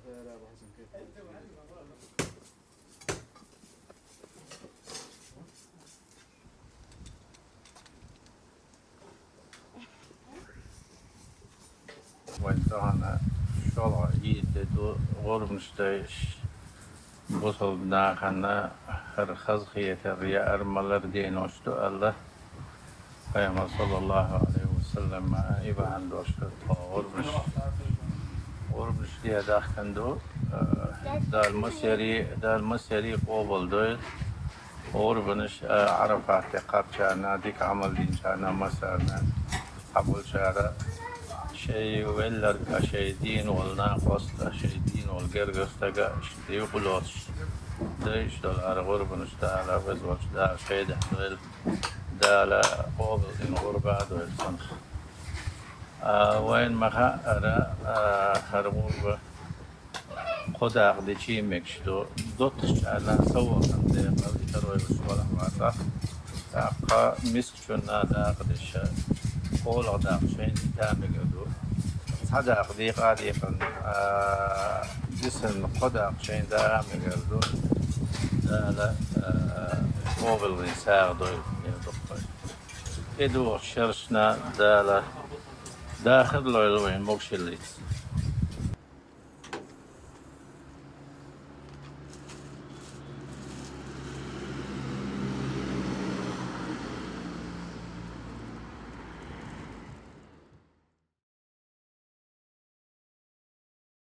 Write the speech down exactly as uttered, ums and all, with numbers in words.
Вайн тахана шолгӀа ийдде ду гӀурбанаш дайш, бусалба нахана хӀара хазахетар яар малар денош ду аьлла. Пайхамар, саллаллахӀу Ӏалайхи ва саллам, и бахьан долаш тхо гӀурбанаш, гӀурбанаш де дахкан ду. Дала массари, Дала массари къобал дойла. ГӀурбанаш, а, Ӏарафат де кхаьчачарна, дика Ӏамал динчарна, массарна цхьаболчара шоай велларг а, шоай дийна вола накъост а, шоай дийна вола гергара стаг а, иштта юкъе лоцуш дайш долу хӀара гӀурбанаш Дала, Веза волчу Дала пайдехь дойла, Дала къобалдина гӀурба а дойла цунах. А, вайна ма-хаъара, а, хӀара гӀурба кхо дакъа дичий мегаш ду. ДоттагӀчарна савосан декъал и тарой вуш валахь вацахь. ТӀаккха мискачунна дакъа деш, кхоалгӀа дакъа шайна дита мегар ду. Цхьа дакъа декъа а декъана, а, дисина кхо дакъа шайна даа мегар ду. Дала, а, къобалвина сагӀа дойла, я дуккхой. ТӀедогӀучу шершна Дала дахар лойла вайн могушаллица.